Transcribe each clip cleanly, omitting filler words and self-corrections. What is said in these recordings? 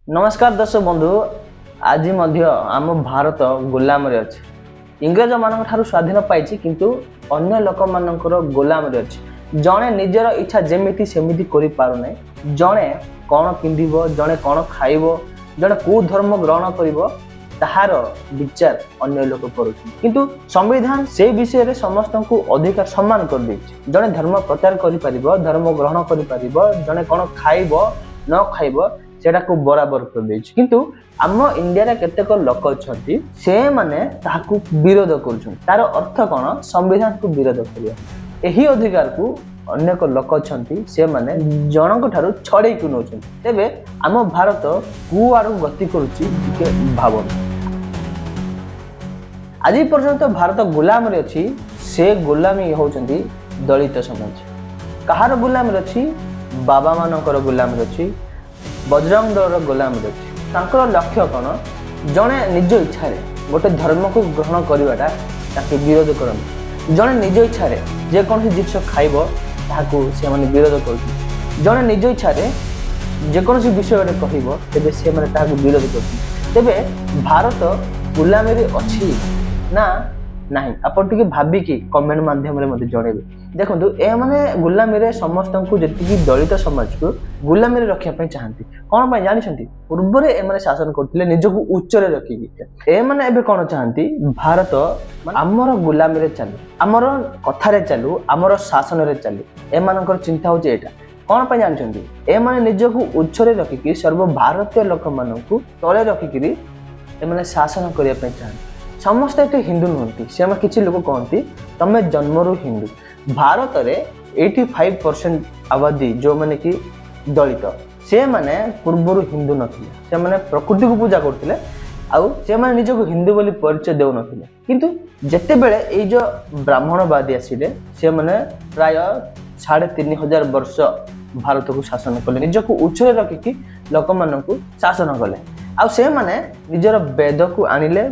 ନମସ୍କାର ଦର୍ଶକ ବନ୍ଧୁ, ଆଜି ମଧ୍ୟ ଆମ ଭାରତ ଗୋଲାମରେ ଅଛି। ଇଂରେଜମାନଙ୍କ ଠାରୁ ସ୍ୱାଧୀନ ପାଇଛି, କିନ୍ତୁ ଅନ୍ୟ ଲୋକମାନଙ୍କର ଗୋଲାମରେ ଅଛି। ଜଣେ ନିଜର ଇଚ୍ଛା ଯେମିତି ସେମିତି କରିପାରୁନାହିଁ। ଜଣେ କ'ଣ ପିନ୍ଧିବ, ଜଣେ କ'ଣ ଖାଇବ, ଜଣେ କେଉଁ ଧର୍ମ ଗ୍ରହଣ କରିବ, ତାହାର ବିଚାର ଅନ୍ୟ ଲୋକ କରୁଛନ୍ତି। କିନ୍ତୁ ସମ୍ବିଧାନ ସେଇ ବିଷୟରେ ସମସ୍ତଙ୍କୁ ଅଧିକାର ସମାନ କରିଦେଇଛି। ଜଣେ ଧର୍ମ ପ୍ରଚାର କରିପାରିବ, ଧର୍ମ ଗ୍ରହଣ କରିପାରିବ, ଜଣେ କ'ଣ ଖାଇବ ନ ଖାଇବ ସେଟାକୁ ବରାବର କରିଦେଇଛି। କିନ୍ତୁ ଆମ ଇଣ୍ଡିଆରେ କେତେକ ଲୋକ ଅଛନ୍ତି, ସେମାନେ ତାହାକୁ ବିରୋଧ କରୁଛନ୍ତି। ତାର ଅର୍ଥ କ'ଣ? ସମ୍ବିଧାନକୁ ବିରୋଧ କରିବା। ଏହି ଅଧିକାରକୁ ଅନେକ ଲୋକ ଅଛନ୍ତି, ସେମାନେ ଜଣଙ୍କ ଠାରୁ ଛଡ଼େଇକି ନେଉଛନ୍ତି। ତେବେ ଆମ ଭାରତ କୋଉ ଆଡ଼କୁ ଗତି କରୁଛି, ଟିକେ ଭାବନ୍ତୁ। ଆଜି ପର୍ଯ୍ୟନ୍ତ ଭାରତ ଗୋଲାମରେ ଅଛି। ସେ ଗୋଲାମୀ ହେଉଛନ୍ତି ଦଳିତ ସମାଜ। କାହାର ଗୋଲାମରେ ଅଛି? ବାବାମାନଙ୍କର ଗୋଲାମରେ ଅଛି, ବଜରଙ୍ଗ ଦଳର ଗୋଲାମରେ ଅଛି। ତାଙ୍କର ଲକ୍ଷ୍ୟ କ'ଣ? ଜଣେ ନିଜ ଇଚ୍ଛାରେ ଗୋଟେ ଧର୍ମକୁ ଗ୍ରହଣ କରିବାଟା ତାকে ବିରୋଧ କରନ୍ତି। ଜଣେ ନିଜ ଇଚ୍ଛାରେ ଯେକୌଣସି ଜିନିଷ ଖାଇବ, ତାହାକୁ ସେମାନେ ବିରୋଧ କରୁଛନ୍ତି। ଜଣେ ନିଜ ଇଚ୍ଛାରେ ଯେକୌଣସି ବିଷୟ ଗୋଟେ କହିବ, ତେବେ ସେମାନେ ତାହାକୁ ବିରୋଧ କରୁଛନ୍ତି। ତେବେ ଭାରତ ଗୋଲାମୀରେ ଅଛି ନା ନାହିଁ, ଆପଣ ଟିକେ ଭାବିକି କମେଣ୍ଟ ମାଧ୍ୟମରେ ମୋତେ ଜଣେଇବେ। ଦେଖନ୍ତୁ, ଏମାନେ ଗୋଲାମୀରେ ସମସ୍ତଙ୍କୁ, ଯେତିକି ଦଳିତ ସମାଜକୁ ଗୋଲାମୀରେ ରଖିବା ପାଇଁ ଚାହାନ୍ତି। କ'ଣ ପାଇଁ ଜାଣିଛନ୍ତି? ପୂର୍ବରେ ଏମାନେ ଶାସନ କରୁଥିଲେ ନିଜକୁ ଉଚ୍ଚରେ ରଖିକି। ଏମାନେ ଏବେ କ'ଣ ଚାହାନ୍ତି? ଭାରତ ଆମର ଗୋଲାମୀରେ ଚାଲୁ, ଆମର କଥାରେ ଚାଲୁ, ଆମର ଶାସନରେ ଚାଲୁ। ଏମାନଙ୍କର ଚିନ୍ତା ହେଉଛି ଏଇଟା। କ'ଣ ପାଇଁ ଜାଣିଛନ୍ତି? ଏମାନେ ନିଜକୁ ଉଚ୍ଚରେ ରଖିକି ସର୍ବଭାରତୀୟ ଲୋକମାନଙ୍କୁ ତଳେ ରଖିକିରି ଏମାନେ ଶାସନ କରିବା ପାଇଁ ଚାହାନ୍ତି। ସମସ୍ତେ ଏଠି ହିନ୍ଦୁ ନୁହନ୍ତି। ସେମାନେ କିଛି ଲୋକ କହନ୍ତି, ତମେ ଜନ୍ମରୁ ହିନ୍ଦୁ। ଭାରତରେ 85% ଆବାଦୀ ଯେଉଁମାନେ କି ଦଳିତ, ସେମାନେ ପୂର୍ବରୁ ହିନ୍ଦୁ ନଥିଲେ। ସେମାନେ ପ୍ରକୃତିକୁ ପୂଜା କରୁଥିଲେ ଆଉ ସେମାନେ ନିଜକୁ ହିନ୍ଦୁ ବୋଲି ପରିଚୟ ଦେଉନଥିଲେ। କିନ୍ତୁ ଯେତେବେଳେ ଏଇ ଯେଉଁ ବ୍ରାହ୍ମଣବାଦୀ ଆସିଲେ, ସେମାନେ ପ୍ରାୟ 3500 ବର୍ଷ ଭାରତକୁ ଶାସନ କଲେ। ନିଜକୁ ଉଚ୍ଚରେ ରଖିକି ଲୋକମାନଙ୍କୁ ଶାସନ କଲେ ଆଉ ସେମାନେ ନିଜର ବେଦକୁ ଆଣିଲେ।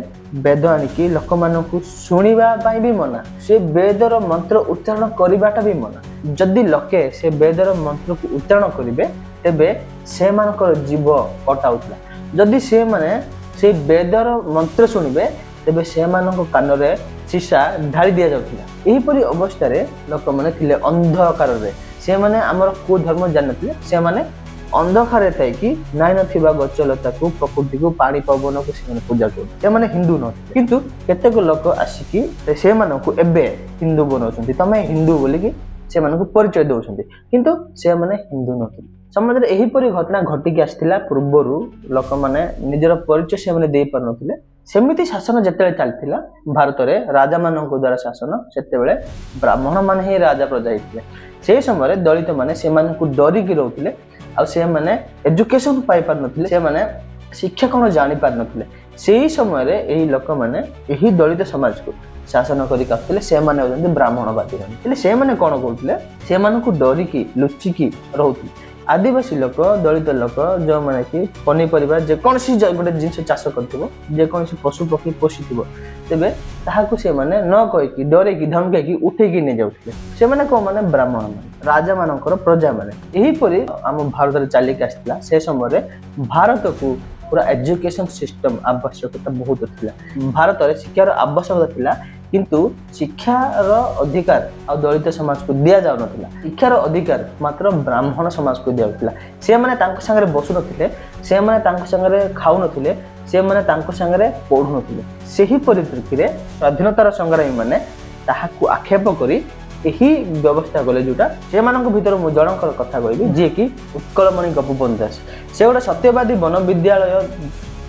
ବେଦ ଆଣିକି ଲୋକମାନଙ୍କୁ ଶୁଣିବା ପାଇଁ ବି ମନା, ସେ ବେଦର ମନ୍ତ୍ର ଉଚ୍ଚାରଣ କରିବାଟା ବି ମନା। ଯଦି ଲୋକେ ସେ ବେଦର ମନ୍ତ୍ରକୁ ଉଚ୍ଚାରଣ କରିବେ, ତେବେ ସେମାନଙ୍କର ଜିଭ କଟାଉଥିଲା। ଯଦି ସେମାନେ ସେଇ ବେଦର ମନ୍ତ୍ର ଶୁଣିବେ, ତେବେ ସେମାନଙ୍କ କାନରେ ସୀସା ଢାଳି ଦିଆଯାଉଥିଲା। ଏହିପରି ଅବସ୍ଥାରେ ଲୋକମାନେ ଥିଲେ ଅନ୍ଧକାରରେ। ସେମାନେ ଆମର କୋଉ ଧର୍ମ ଜାଣିନଥିଲେ। ସେମାନେ ଅନ୍ଧକାରରେ ଥାଇକି ନାଇଁ ନଥିବା ଗଛ ଲତାକୁ, ପ୍ରକୃତିକୁ, ପାଣି ପବନକୁ ସେମାନେ ପୂଜା କରୁଥିଲେ। ସେମାନେ ହିନ୍ଦୁ ନଥିଲେ। କିନ୍ତୁ କେତେକ ଲୋକ ଆସିକି ସେମାନଙ୍କୁ ଏବେ ହିନ୍ଦୁ ବନାଉଛନ୍ତି। ତମେ ହିନ୍ଦୁ ବୋଲିକି ସେମାନଙ୍କୁ ପରିଚୟ ଦେଉଛନ୍ତି, କିନ୍ତୁ ସେମାନେ ହିନ୍ଦୁ ନଥିଲେ। ସମାଜରେ ଏହିପରି ଘଟଣା ଘଟିକି ଆସିଥିଲା। ପୂର୍ବରୁ ଲୋକମାନେ ନିଜର ପରିଚୟ ସେମାନେ ଦେଇପାରୁନଥିଲେ। ସେମିତି ଶାସନ ଯେତେବେଳେ ଚାଲିଥିଲା ଭାରତରେ ରାଜାମାନଙ୍କ ଦ୍ୱାରା ଶାସନ, ସେତେବେଳେ ବ୍ରାହ୍ମଣ ମାନେ ହିଁ ରାଜା ପ୍ରଜା ହେଇଥିଲେ। ସେହି ସମୟରେ ଦଳିତ ମାନେ ସେମାନଙ୍କୁ ଡରିକି ରହୁଥିଲେ ଆଉ ସେମାନେ ଏଜୁକେସନ ପାଇପାରୁନଥିଲେ। ସେମାନେ ଶିକ୍ଷା କ'ଣ ଜାଣିପାରୁନଥିଲେ। ସେହି ସମୟରେ ଏହି ଲୋକମାନେ ଏହି ଦଳିତ ସମାଜକୁ ଶାସନ କରିକି ଆସୁଥିଲେ। ସେମାନେ ହେଉଛନ୍ତି ବ୍ରାହ୍ମଣବାଦୀ ମାନେ। ହେଲେ ସେମାନେ କ'ଣ କରୁଥିଲେ? ସେମାନଙ୍କୁ ଡରିକି ଲୁଚିକି ରହୁଥିଲେ। ଆଦିବାସୀ ଲୋକ, ଦଳିତ ଲୋକ, ଯେଉଁମାନେ କି ପନିପରିବା ଯେକୌଣସି ଗୋଟେ ଜିନିଷ ଚାଷ କରିଥିବ, ଯେକୌଣସି ପଶୁ ପକ୍ଷୀ ପୋଷିଥିବ, ତେବେ ତାହାକୁ ସେମାନେ ନ କହିକି, ଡରେଇକି, ଧମକେଇକି ଉଠେଇକି ନେଇଯାଉଥିଲେ। ସେମାନେ କେଉଁମାନେ? ବ୍ରାହ୍ମଣ ମାନେ, ରାଜାମାନଙ୍କର ପ୍ରଜାମାନେ। ଏହିପରି ଆମ ଭାରତରେ ଚାଲିକି ଆସିଥିଲା। ସେ ସମୟରେ ଭାରତକୁ ପୁରା ଏଜୁକେସନ ସିଷ୍ଟମ ଆବଶ୍ୟକତା ବହୁତ ଥିଲା। ଭାରତରେ ଶିକ୍ଷାର ଆବଶ୍ୟକତା ଥିଲା, କିନ୍ତୁ ଶିକ୍ଷାର ଅଧିକାର ଆଉ ଦଳିତ ସମାଜକୁ ଦିଆଯାଉନଥିଲା। ଶିକ୍ଷାର ଅଧିକାର ମାତ୍ର ବ୍ରାହ୍ମଣ ସମାଜକୁ ଦିଆଯାଉଥିଲା। ସେମାନେ ତାଙ୍କ ସାଙ୍ଗରେ ବସୁନଥିଲେ, ସେମାନେ ତାଙ୍କ ସାଙ୍ଗରେ ଖାଉନଥିଲେ, ସେମାନେ ତାଙ୍କ ସାଙ୍ଗରେ ପଢୁନଥିଲେ। ସେହି ପରିପ୍ରେକ୍ଷୀରେ ସ୍ୱାଧୀନତାର ସଂଗ୍ରାମୀମାନେ ତାହାକୁ ଆକ୍ଷେପ କରି ଏହି ବ୍ୟବସ୍ଥା କଲେ ଯୋଉଟା। ସେମାନଙ୍କ ଭିତରୁ ମୁଁ ଜଣଙ୍କର କଥା କହିବି, ଯିଏକି ଉତ୍କଳମଣି ଗୋପବନ୍ଧୁ ଦାସ। ସେ ଗୋଟେ ସତ୍ୟବାଦୀ ବନ ବିଦ୍ୟାଳୟ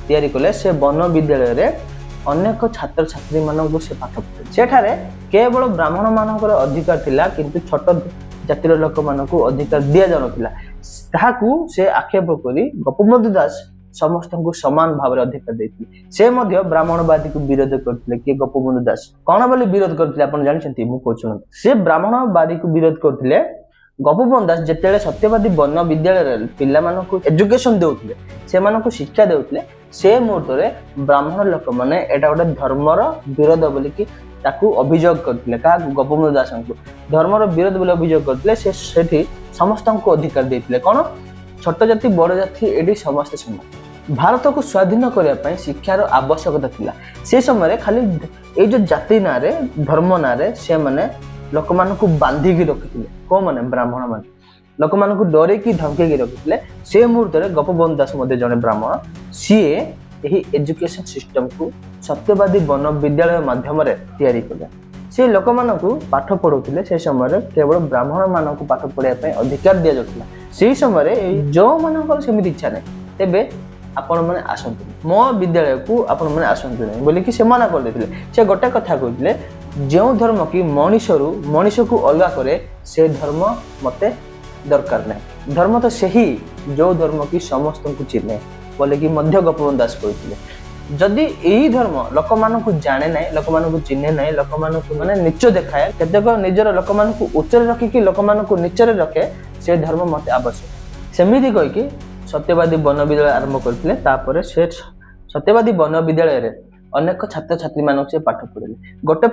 ତିଆରି କଲେ। ସେ ବନ ବିଦ୍ୟାଳୟରେ ଅନେକ ଛାତ୍ରଛାତ୍ରୀମାନଙ୍କୁ ସେ ପାଠ ପଢ଼ାଇଲେ। ସେଠାରେ କେବଳ ବ୍ରାହ୍ମଣ ମାନଙ୍କର ଅଧିକାର ଥିଲା, କିନ୍ତୁ ଛୋଟ ଜାତିର ଲୋକମାନଙ୍କୁ ଅଧିକାର ଦିଆଯାଉନଥିଲା। ତାହାକୁ ସେ ଆକ୍ଷେପ କରି ଗୋପବନ୍ଧୁ ଦାସ ସମସ୍ତଙ୍କୁ ସମାନ ଭାବରେ ଅଧିକାର ଦେଇଥିଲେ। ସେ ମଧ୍ୟ ବ୍ରାହ୍ମଣବାଦୀକୁ ବିରୋଧ କରିଥିଲେ। କିଏ? ଗୋପବନ୍ଧୁ ଦାସ। କଣ ବୋଲି ବିରୋଧ କରିଥିଲେ, ଆପଣ ଜାଣିଛନ୍ତି? ମୁଁ କହୁଛି, ଶୁଣନ୍ତୁ। ସେ ବ୍ରାହ୍ମଣବାଦୀକୁ ବିରୋଧ କରୁଥିଲେ। ଗୋପବନ୍ଧୁ ଦାସ ଯେତେବେଳେ ସତ୍ୟବାଦୀ ବନ ବିଦ୍ୟାଳୟରେ ପିଲାମାନଙ୍କୁ ଏଜୁକେସନ ଦେଉଥିଲେ, ସେମାନଙ୍କୁ ଶିକ୍ଷା ଦେଉଥିଲେ, ସେ ମୁହୂର୍ତ୍ତରେ ବ୍ରାହ୍ମଣ ଲୋକମାନେ ଏଇଟା ଗୋଟେ ଧର୍ମର ବିରୋଧ ବୋଲିକି ତାକୁ ଅଭିଯୋଗ କରିଥିଲେ। କାହାକୁ? ଗୋପବନ୍ଧୁ ଦାସଙ୍କୁ ଧର୍ମର ବିରୋଧ ବୋଲି ଅଭିଯୋଗ କରିଥିଲେ। ସେ ସେଠି ସମସ୍ତଙ୍କୁ ଅଧିକାର ଦେଇଥିଲେ। କ'ଣ? ଛୋଟ ଜାତି, ବଡ଼ ଜାତି, ଏଠି ସମସ୍ତେ ସମାନ। ଭାରତକୁ ସ୍ୱାଧୀନ କରିବା ପାଇଁ ଶିକ୍ଷାର ଆବଶ୍ୟକତା ଥିଲା। ସେ ସମୟରେ ଖାଲି ଏଇ ଯେଉଁ ଜାତି ନାଁରେ, ଧର୍ମ ନାଁରେ ସେମାନେ ଲୋକମାନଙ୍କୁ ବାନ୍ଧିକି ରଖିଥିଲେ। କୋଉମାନେ? ବ୍ରାହ୍ମଣମାନେ ଲୋକମାନଙ୍କୁ ଡରେଇକି ଧମକେଇକି ରଖିଥିଲେ। ସେ ମୁହୂର୍ତ୍ତରେ ଗୋପବନ୍ଧୁ ଦାସ ମଧ୍ୟ ଜଣେ ବ୍ରାହ୍ମଣ, ସିଏ ଏହି ଏଜୁକେସନ ସିଷ୍ଟମକୁ ସତ୍ୟବାଦୀ ବନ ବିଦ୍ୟାଳୟ ମାଧ୍ୟମରେ ତିଆରି କଲେ। ସେ ଲୋକମାନଙ୍କୁ ପାଠ ପଢ଼ଉଥିଲେ। ସେ ସମୟରେ କେବଳ ବ୍ରାହ୍ମଣମାନଙ୍କୁ ପାଠ ପଢ଼ିବା ପାଇଁ ଅଧିକାର ଦିଆଯାଉଥିଲା। ସେଇ ସମୟରେ ଏଇ ଯେଉଁମାନଙ୍କର ସେମିତି ଇଚ୍ଛା ନାହିଁ, ତେବେ ଆପଣମାନେ ଆସନ୍ତୁ ମୋ ବିଦ୍ୟାଳୟକୁ, ଆପଣମାନେ ଆସନ୍ତୁ ନାହିଁ ବୋଲିକି ସେ ମନା କରିଦେଇଥିଲେ। ସେ ଗୋଟେ କଥା କହିଥିଲେ, ଯେଉଁ ଧର୍ମ କି ମଣିଷରୁ ମଣିଷକୁ ଅଲଗା କରେ, ସେ ଧର୍ମ ମୋତେ ଦରକାର ନାହିଁ। ଧର୍ମ ତ ସେହି ଯେଉଁ ଧର୍ମ କି ସମସ୍ତଙ୍କୁ ଚିହ୍ନେ ବୋଲିକି ମଧ୍ୟ ଗୋପବନ୍ଧୁ ଦାସ କହିଥିଲେ। ଯଦି ଏହି ଧର୍ମ ଲୋକମାନଙ୍କୁ ଜାଣେ ନାହିଁ, ଲୋକମାନଙ୍କୁ ଚିହ୍ନେ ନାହିଁ, ଲୋକମାନଙ୍କୁ ମାନେ ନିଚ ଦେଖାଏ, କେତେକ ନିଜର ଲୋକମାନଙ୍କୁ ଉଚ୍ଚରେ ରଖିକି ଲୋକମାନଙ୍କୁ ନିଚରେ ରଖେ, ସେ ଧର୍ମ ମୋତେ ଆବଶ୍ୟକ। ସେମିତି କହିକି ସତ୍ୟବାଦୀ ବନ ବିଦ୍ୟାଳୟ ଆରମ୍ଭ କରିଥିଲେ। ତାପରେ ସେ ସତ୍ୟବାଦୀ ବନ ବିଦ୍ୟାଳୟରେ ଅନେକ ଛାତ୍ରଛାତ୍ରୀମାନଙ୍କୁ ସେ ପାଠ ପଢ଼ିଲେ। ଗୋଟେ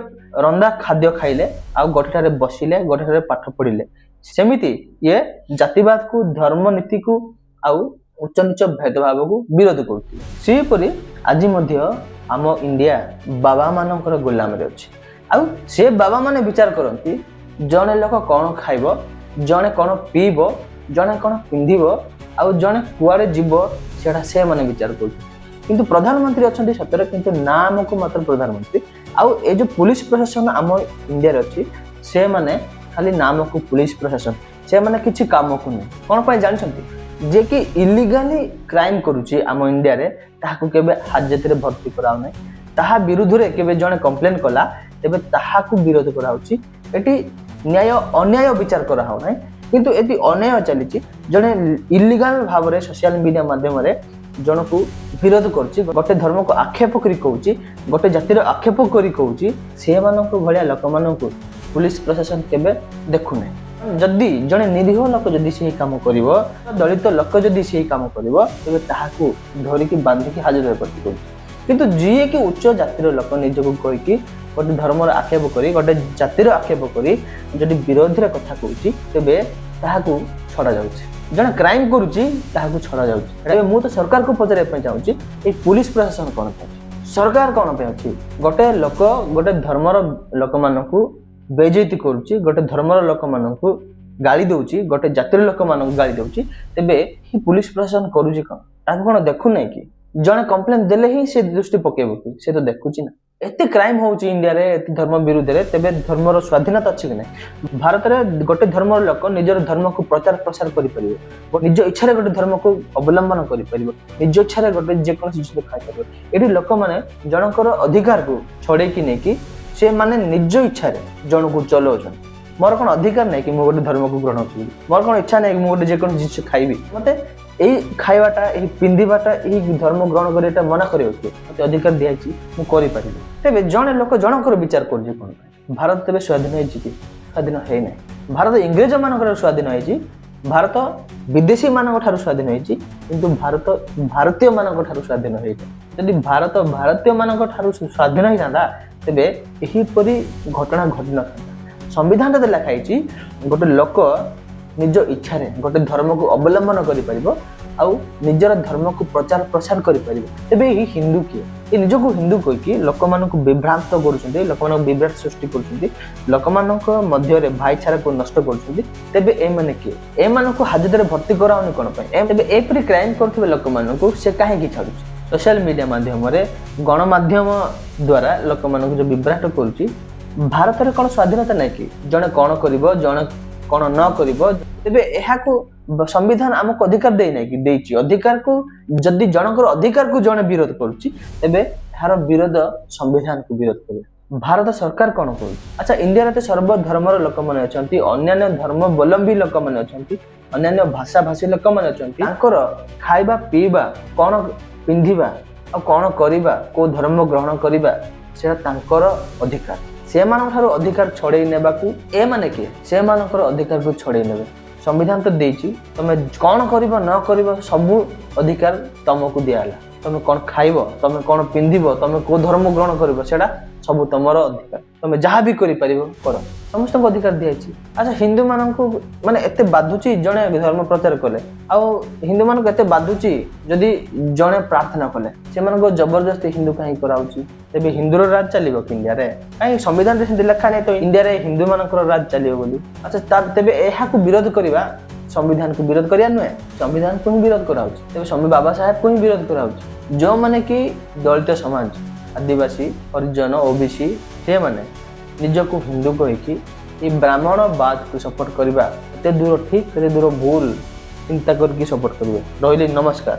ରନ୍ଧା ଖାଦ୍ୟ ଖାଇଲେ ଆଉ ଗୋଟେଠାରେ ବସିଲେ, ଗୋଟେଠାରେ ପାଠ ପଢ଼ିଲେ। ସେମିତି ଇଏ ଜାତିବାଦକୁ, ଧର୍ମନୀତିକୁ ଆଉ ଉଚ୍ଚ ନିଚ ଭେଦଭାବକୁ ବିରୋଧ କରୁଥିଲେ। ସେହିପରି ଆଜି ମଧ୍ୟ ଆମ ଇଣ୍ଡିଆ ବାବାମାନଙ୍କର ଗୋଲାମରେ ଅଛି। ଆଉ ସେ ବାବାମାନେ ବିଚାର କରନ୍ତି ଜଣେ ଲୋକ କ'ଣ ଖାଇବ, ଜଣେ କ'ଣ ପିଇବ, ଜଣେ କ'ଣ ପିନ୍ଧିବ ଆଉ ଜଣେ କୁଆଡ଼େ ଯିବ, ସେଇଟା ସେମାନେ ବିଚାର କରୁଛନ୍ତି। କିନ୍ତୁ ପ୍ରଧାନମନ୍ତ୍ରୀ ଅଛନ୍ତି ସତରେ, କିନ୍ତୁ ନାମକୁ ମାତ୍ର ପ୍ରଧାନମନ୍ତ୍ରୀ। ଆଉ ଏ ଯେଉଁ ପୁଲିସ ପ୍ରଶାସନ ଆମ ଇଣ୍ଡିଆରେ ଅଛି, ସେମାନେ ଖାଲି ନାମକୁ ପୁଲିସ ପ୍ରଶାସନ, ସେମାନେ କିଛି କାମକୁ ନୁହେଁ। କ'ଣ ପାଇଁ ଜାଣିଛନ୍ତି? ଯିଏକି ଇଲିଗାଲି କ୍ରାଇମ୍ କରୁଛି ଆମ ଇଣ୍ଡିଆରେ, ତାହାକୁ କେବେ ହାଜତରେ ଭର୍ତ୍ତି କରାଉନାହିଁ। ତାହା ବିରୁଦ୍ଧରେ କେବେ ଜଣେ କମ୍ପ୍ଲେନ୍ କଲା, ତେବେ ତାହାକୁ ବିରୋଧ କରାହେଉଛି। ଏଠି ନ୍ୟାୟ ଅନ୍ୟାୟ ବିଚାର କରାହେଉନାହିଁ, କିନ୍ତୁ ଏଠି ଅନ୍ୟାୟ ଚାଲିଛି। ଜଣେ ଇଲିଗାଲ ଭାବରେ ସୋସିଆଲ ମିଡ଼ିଆ ମାଧ୍ୟମରେ ଜଣକୁ ବିରୋଧ କରୁଛି, ଗୋଟେ ଧର୍ମକୁ ଆକ୍ଷେପ କରି କହୁଛି, ଗୋଟେ ଜାତିର ଆକ୍ଷେପ କରି କହୁଛି, ସେମାନଙ୍କ ଭଳିଆ ଲୋକମାନଙ୍କୁ ପୁଲିସ ପ୍ରଶାସନ କେବେ ଦେଖୁନାହିଁ। ଯଦି ଜଣେ ନିରୀହ ଲୋକ ଯଦି ସେହି କାମ କରିବ, ଦଳିତ ଲୋକ ଯଦି ସେହି କାମ କରିବ, ତେବେ ତାହାକୁ ଧରିକି ବାନ୍ଧିକି ହାଜତରେ ଭର୍ତ୍ତି କରୁଛି। କିନ୍ତୁ ଯିଏକି ଉଚ୍ଚ ଜାତିର ଲୋକ ନିଜକୁ କହିକି ଗୋଟେ ଧର୍ମର ଆକ୍ଷେପ କରି, ଗୋଟେ ଜାତିର ଆକ୍ଷେପ କରି ଯଦି ବିରୋଧରେ କଥା କହୁଛି, ତେବେ ତାହାକୁ ଛଡ଼ା ଯାଉଛି। ଜଣେ କ୍ରାଇମ୍ କରୁଛି, ତାହାକୁ ଛଡ଼ା ଯାଉଛି। ଏବେ ମୁଁ ତ ସରକାରକୁ ପଚାରିବା ପାଇଁ ଚାହୁଁଛି, ଏଇ ପୁଲିସ ପ୍ରଶାସନ କ'ଣ ପାଇଁ ଅଛି? ସରକାର କ'ଣ ପାଇଁ ଅଛି? ଗୋଟେ ଲୋକ ଗୋଟେ ଧର୍ମର ଲୋକମାନଙ୍କୁ ବେଇଜ୍ଜତି କରୁଛି, ଗୋଟେ ଧର୍ମର ଲୋକମାନଙ୍କୁ ଗାଳି ଦଉଛି, ଗୋଟେ ଜାତିର ଲୋକମାନଙ୍କୁ ଗାଳି ଦଉଛି, ତେବେ ପୁଲିସ ପ୍ରଶାସନ କରୁଛି କ'ଣ? ତାକୁ କ'ଣ ଦେଖୁନାହିଁ କି? ଜଣେ କମ୍ପ୍ଲେନ୍ ଦେଲେ ହିଁ ସେ ଦୃଷ୍ଟି ପକେଇବ କି? ସେ ତ ଦେଖୁଛି ନା। ଏତେ କ୍ରାଇମ୍ ହଉଛି ଇଣ୍ଡିଆରେ, ଏତେ ଧର୍ମ ବିରୁଦ୍ଧରେ, ତେବେ ଧର୍ମର ସ୍ୱାଧୀନତା ଅଛି କି ନାହିଁ? ଭାରତରେ ଗୋଟେ ଧର୍ମର ଲୋକ ନିଜର ଧର୍ମକୁ ପ୍ରଚାର ପ୍ରସାର କରିପାରିବ, ନିଜ ଇଚ୍ଛାରେ ଗୋଟେ ଧର୍ମକୁ ଅବଲମ୍ବନ କରିପାରିବ, ନିଜ ଇଚ୍ଛାରେ ଗୋଟେ ଯେକୌଣସି ଜିନିଷ ଖାଇପାରିବ। ଏଠି ଲୋକମାନେ ଜଣଙ୍କର ଅଧିକାରକୁ ଛଡ଼େଇକି ନେଇକି ସେମାନେ ନିଜ ଇଚ୍ଛାରେ ଜଣକୁ ଚଲାଉଛନ୍ତି। ମୋର କ'ଣ ଅଧିକାର ନାହିଁ କି ମୁଁ ଗୋଟେ ଧର୍ମକୁ ଗ୍ରହଣ କରିବି? ମୋର କ'ଣ ଇଚ୍ଛା ନାହିଁ କି ମୁଁ ଗୋଟେ ଯେକୌଣସି ଜିନିଷ ଖାଇବି? ମତେ ଏଇ ଖାଇବାଟା, ଏହି ପିନ୍ଧିବାଟା, ଏହି ଧର୍ମ ଗ୍ରହଣ କରିବାଟା ମନା କରିବ କିଏ? ମତେ ଅଧିକାର ଦିଆଯାଇଛି, ମୁଁ କରିପାରିବି। ତେବେ ଜଣେ ଲୋକ ଜଣଙ୍କର ବିଚାର କରୁଛି କ'ଣ ପାଇଁ? ଭାରତ ତେବେ ସ୍ୱାଧୀନ ହେଇଛି କି? ସ୍ୱାଧୀନ ହେଇନାହିଁ। ଭାରତ ଇଂରେଜ ମାନଙ୍କର ସ୍ୱାଧୀନ ହେଇଛି, ଭାରତ ବିଦେଶୀ ମାନଙ୍କ ଠାରୁ ସ୍ୱାଧୀନ ହେଇଛି, କିନ୍ତୁ ଭାରତ ଭାରତୀୟ ମାନଙ୍କ ଠାରୁ ସ୍ୱାଧୀନ ହେଇନାହିଁ। ଯଦି ଭାରତ ଭାରତୀୟ ମାନଙ୍କ ଠାରୁ ସ୍ୱାଧୀନ ହେଇଥାନ୍ତା, ତେବେ ଏହିପରି ଘଟଣା ଘଟିନଥାନ୍ତା। ସମ୍ବିଧାନରେ ଲେଖା ହେଇଛି ଗୋଟେ ଲୋକ ନିଜ ଇଚ୍ଛାରେ ଗୋଟେ ଧର୍ମକୁ ଅବଲମ୍ବନ କରିପାରିବ ଆଉ ନିଜର ଧର୍ମକୁ ପ୍ରଚାର ପ୍ରସାର କରିପାରିବ। ତେବେ ଏହି ହିନ୍ଦୁ କିଏ? ଏ ନିଜକୁ ହିନ୍ଦୁ କହିକି ଲୋକମାନଙ୍କୁ ବିଭ୍ରାନ୍ତ କରୁଛନ୍ତି, ଲୋକମାନଙ୍କୁ ବିଭ୍ରାଟ ସୃଷ୍ଟି କରୁଛନ୍ତି, ଲୋକମାନଙ୍କ ମଧ୍ୟରେ ଭାଇଚାରାକୁ ନଷ୍ଟ କରୁଛନ୍ତି। ତେବେ ଏମାନେ କିଏ? ଏମାନଙ୍କୁ ହାଜତରେ ଭର୍ତ୍ତି କରାଉନି କ'ଣ ପାଇଁ? ତେବେ ଏପରି କ୍ରାଇମ୍ କରୁଥିବା ଲୋକମାନଙ୍କୁ ସେ କାହିଁକି ଛାଡୁଛି? ସୋସିଆଲ ମିଡ଼ିଆ ମାଧ୍ୟମରେ, ଗଣମାଧ୍ୟମ ଦ୍ୱାରା ଲୋକମାନଙ୍କୁ ଯେଉଁ ବିଭ୍ରାଟ କରୁଛି, ଭାରତରେ କ'ଣ ସ୍ୱାଧୀନତା ନାହିଁ କି? ଜଣେ କ'ଣ କରିବ, ଜଣେ କ'ଣ ନ କରିବ, ତେବେ ଏହାକୁ ସମ୍ବିଧାନ ଆମକୁ ଅଧିକାର ଦେଇନାହିଁ କି? ଦେଇଛି ଅଧିକାରକୁ। ଯଦି ଜଣଙ୍କର ଅଧିକାରକୁ ଜଣେ ବିରୋଧ କରୁଛି, ତେବେ ଏହାର ବିରୋଧ ସମ୍ବିଧାନକୁ ବିରୋଧ କରିବ। ଭାରତ ସରକାର କ'ଣ କରୁଛି? ଆଚ୍ଛା, ଇଣ୍ଡିଆରେ ତ ସର୍ବ ଧର୍ମର ଲୋକମାନେ ଅଛନ୍ତି, ଅନ୍ୟାନ୍ୟ ଧର୍ମାବଲମ୍ବୀ ଲୋକମାନେ ଅଛନ୍ତି, ଅନ୍ୟାନ୍ୟ ଭାଷାଭାଷୀ ଲୋକମାନେ ଅଛନ୍ତି। ତାଙ୍କର ଖାଇବା ପିଇବା, କ'ଣ ପିନ୍ଧିବା ଆଉ କ'ଣ କରିବା, କୋଉ ଧର୍ମ ଗ୍ରହଣ କରିବା, ସେଟା ତାଙ୍କର ଅଧିକାର। ସେମାନଙ୍କ ଠାରୁ ଅଧିକାର ଛଡ଼େଇ ନେବାକୁ ଏମାନେ କିଏ? ସେମାନଙ୍କର ଅଧିକାରକୁ ଛଡ଼େଇ ନେବେ? ସମ୍ବିଧାନ ତ ଦେଇଛି, ତମେ କ'ଣ କରିବ ନ କରିବ ସବୁ ଅଧିକାର ତମକୁ ଦିଆହେଲା। ତମେ କ'ଣ ଖାଇବ, ତମେ କ'ଣ ପିନ୍ଧିବ, ତମେ କୋଉ ଧର୍ମ ଗ୍ରହଣ କରିବ, ସେଇଟା ସବୁ ତମର ଅଧିକାର। ତମେ ଯାହା ବି କରିପାରିବ କର। ସମସ୍ତଙ୍କୁ ଅଧିକାର ଦିଆଯାଇଛି। ଆଚ୍ଛା, ହିନ୍ଦୁମାନଙ୍କୁ ମାନେ ଏତେ ବାଧୁଛି ଜଣେ ଧର୍ମ ପ୍ରଚାର କଲେ, ଆଉ ହିନ୍ଦୁମାନଙ୍କୁ ଏତେ ବାଧୁଛି ଯଦି ଜଣେ ପ୍ରାର୍ଥନା କଲେ, ସେମାନଙ୍କୁ ଜବରଦସ୍ତି ହିନ୍ଦୁ କାହିଁକି କରାହଉଛି? ତେବେ ହିନ୍ଦୁର ରାଜ ଚାଲିବ କି ଇଣ୍ଡିଆରେ? କାହିଁକି ସମ୍ବିଧାନରେ ସେମିତି ଲେଖା ନାହିଁ ତ ଇଣ୍ଡିଆରେ ହିନ୍ଦୁମାନଙ୍କର ରାଜ ଚାଲିବ ବୋଲି। ଆଚ୍ଛା, ତେବେ ଏହାକୁ ବିରୋଧ କରିବା ସମ୍ବିଧାନକୁ ବିରୋଧ କରିବା ନୁହେଁ? ସମ୍ବିଧାନକୁ ହିଁ ବିରୋଧ କରାହଉଛି, ତେବେ ବାବା ସାହେବକୁ ହିଁ ବିରୋଧ କରାହଉଛି। ଯେଉଁମାନେ କି ଦଳିତ ସମାଜ, ଆଦିବାସୀ, ହରିଜନ, ଓବିସି, ସେମାନେ ନିଜକୁ ହିନ୍ଦୁ କହିକି ଏଇ ବ୍ରାହ୍ମଣବାଦକୁ ସପୋର୍ଟ କରିବା କେତେ ଦୂର ଠିକ୍, କେତେ ଦୂର ଭୁଲ, ଚିନ୍ତା କରିକି ସପୋର୍ଟ କରିବେ। ରହିଲି, ନମସ୍କାର।